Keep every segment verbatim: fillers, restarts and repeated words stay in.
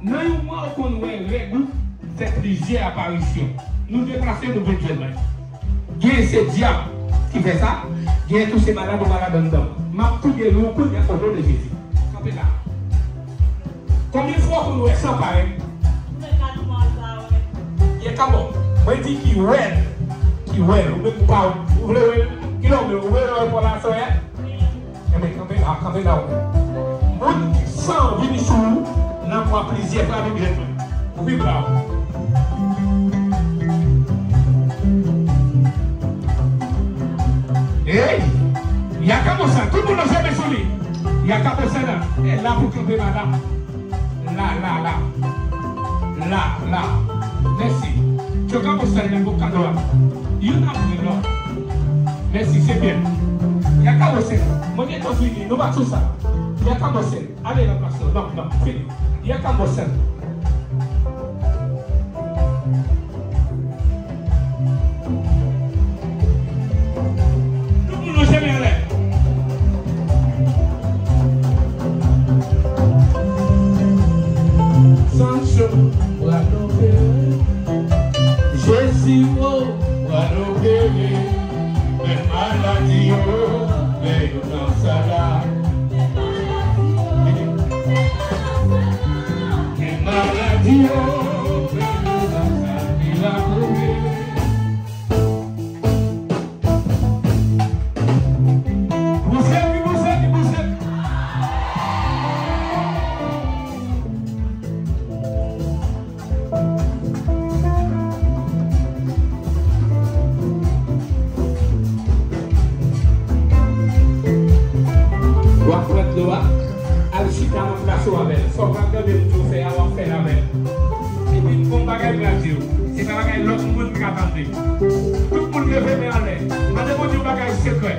Nan yon mwa, ou konn wè règ ou fè plizyè aparisyon. Nou deplase, nou vin jwenn mwen. Gen se dyab ki fè sa, gen tou se malad ou malad anndan. M ap touye nou kounye a o non de Jezi. Kanpe la. Konbyen fwa w konn wè san parèy? Ye ka bon. Mwen di ki wè l. Ki wè l. Ou menm ou pa, ou vle wè l. Kilè ou vle wè l pou la sè? Enben, kanpe la, kanpe la ou menm. Moun ki san vini sou ou, nan mwa plizyè fwa vin jwenn mwen. Ou viv la. Hey! Yaka Bosan, tout moun leve men sou li. Yaka Bosan la. E la pou kanpe la, la. La, la, la. La, la. Mèsi. Tchoka Bosan, nan bon kado a. Youn apre lòt. Mèsi, se byen. Yaka Bosan. Mwen gen tan fini. Nou pa sou sa. Yaka Bosan. Ale nan plas nou. Non, non, fini. Yè ka bò sèl. Tout moun leve men anlè. Sancho, w a leve. Jezi, o, w a leve. Men maladi yo, men yo nan sala. Men maladi yo, men yo nan sala. Bouse li, bouse li, bouse li. W ap pran dlo a, al chita nan plas ou avè l. Sa w pa tande m di w fè a, w ap fè l avè l. Epi, gon bagay m pral di w. Se pa bagay lòt moun ka tande. Tout moun leve men anlè. Mande Bondye yon bagay sekrè.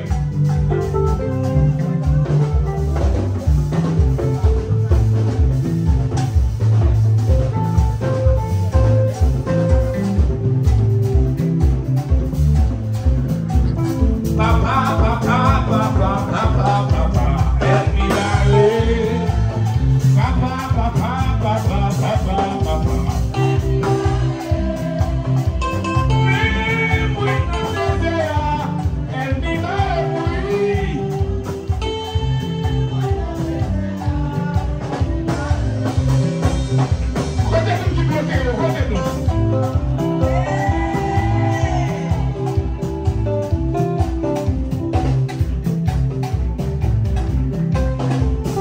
Papa, papa, papa, papa, papa, ènmi ale. Papa, papa, papa, papa, papa. Mwen, mwen nan dezè a, ènmi mwen mouri. Kote moun ki bloke yo, kote nou?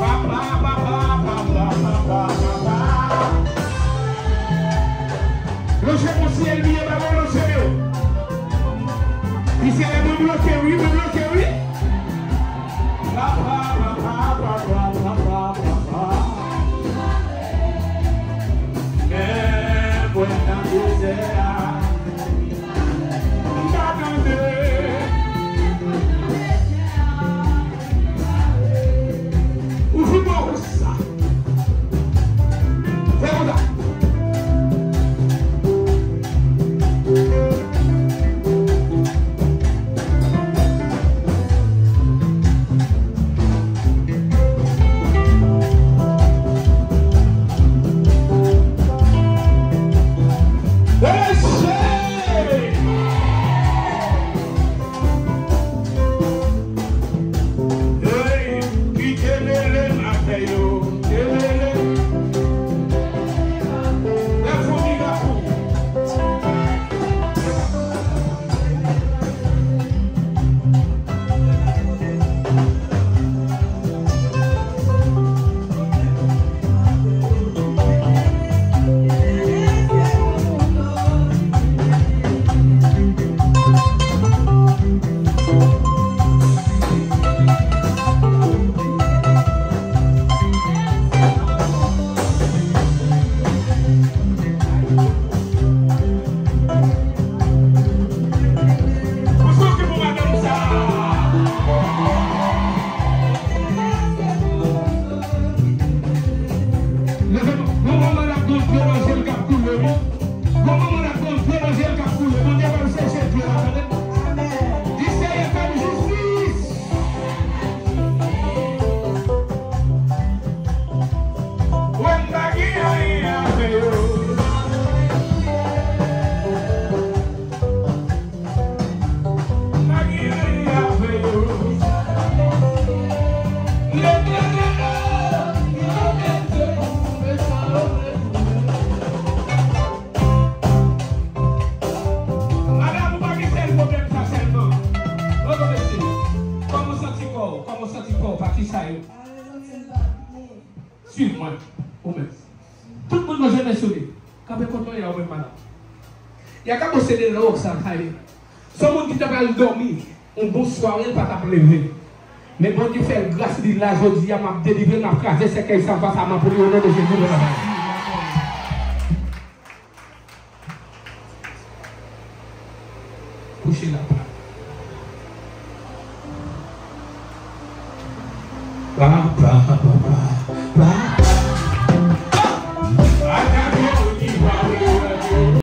Papa, papa, papa, papa, papa. Lonje yon syèl, liye balon, lonje yo. Li se lè mwen bloke, wi, mwen bloke, wi. Papa, papa, papa, papa, papa. Men mwen nan dezè a. M pa tande. Ou fin bon konsa. Fè konsa. Ou menm. Tout moun manje men sou li. Kanpe kot mwen, ya ou menm, madanm. Ya ka bose de lòk sa, kale. Se yon moun ki te pral dòmi, yon bon sware, l pa t ap leve. Men Bondye fè l gras, li la jodi a, m ap delivre l, m ap kraze sèkèy sa fas a mwen pou li, o non de Jezi, mwen ap kouche la.